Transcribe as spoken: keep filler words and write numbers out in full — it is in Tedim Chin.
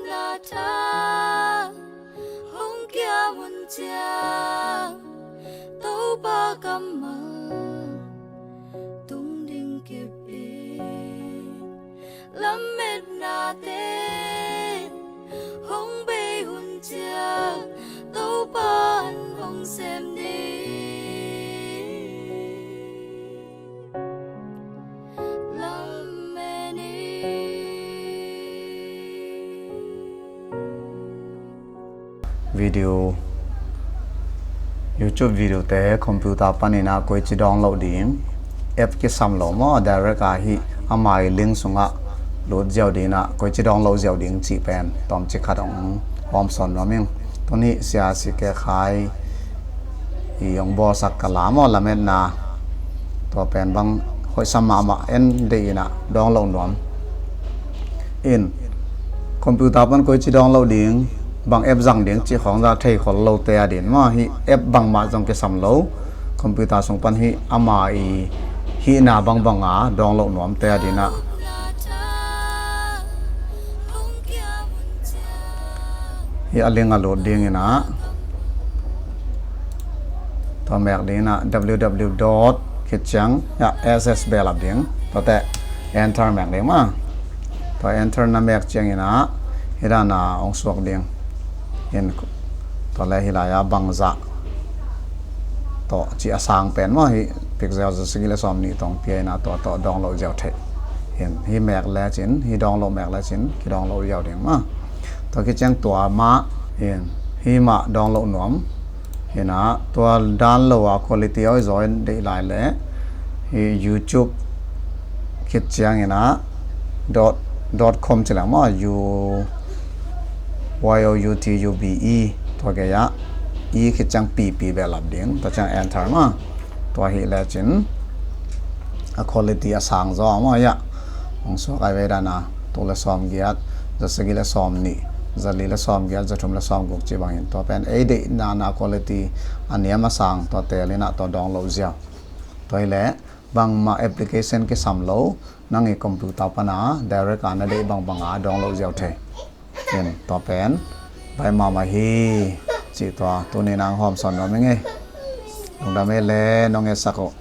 Na tha hong kiam hun ciang Topa kammal tung ding kip in, lametnate hong bei hun ciang Topa an hong sem ding. Lamen in. Video, YouTube video te computer panin ah koici download ding, app kisam lo maw, direct ah hih ama i link sungah lut ziau ding ah koici download ziau ding cih pen tawmcik khat hong hawmsawn nuam ing. Tun hih Sia Si Ke Khai i hong bawlsak ka la maw, lametna, tua pen bang hoihsa mahmah, en deih in ah download nuam in. Computer pan koici download ding, bang app zang ding cih khawng zah thei khol lote a ding maw, hih app bangmah zong kisam lo. Computer sung pan hih ama i hihna bangbang a download nuamte a ding ah, hih a link a lut ding in ah, tua mek ding in ah, www dot khit ciang, ya, S S behlap ding. Tuate enter mek ding maw. Tua enter na mek ciangin ah, hih dan a hong suak ding. In, tua le hih lai-ah bangzah tawh cih a sang pen maw, hih pixel za sagih le sawmnih tawh pia in ah, tua tawh download ziau theih. In, hih mek lecin, hih download mek lecin kidownload ziau ding maw. Tua khit ciang tua mah in, hih mah download nuam in ah, tua dan lo a quality a hoih zaw deih lai leh hih YouTube khit ciangin ah dot, dot com ci leng maw, u, y o u t u b e, tua gei ah i khit ciang pp behlap ding, tua ciang enter maw. Tua hih lecin a quality a sang zaw maw, ya, hong suak ai ve dan a, tul le sawmgiat, za sagih le sawmnih, za li le sawmgiat, za thum le sawmguk cih bangin, tua pen ei deihna na quality a niam a sang tua tel in ah tua download ziau. Tua hi leh bangmah application kisam lo, nang i computer pan a direct a na deih bangbang a download ziau thei. In, tua pen baih mahmah hi cih tua tuni-in ah hong hawmsawn nuam ing ei. Lungdam ei le, nong etsak uh.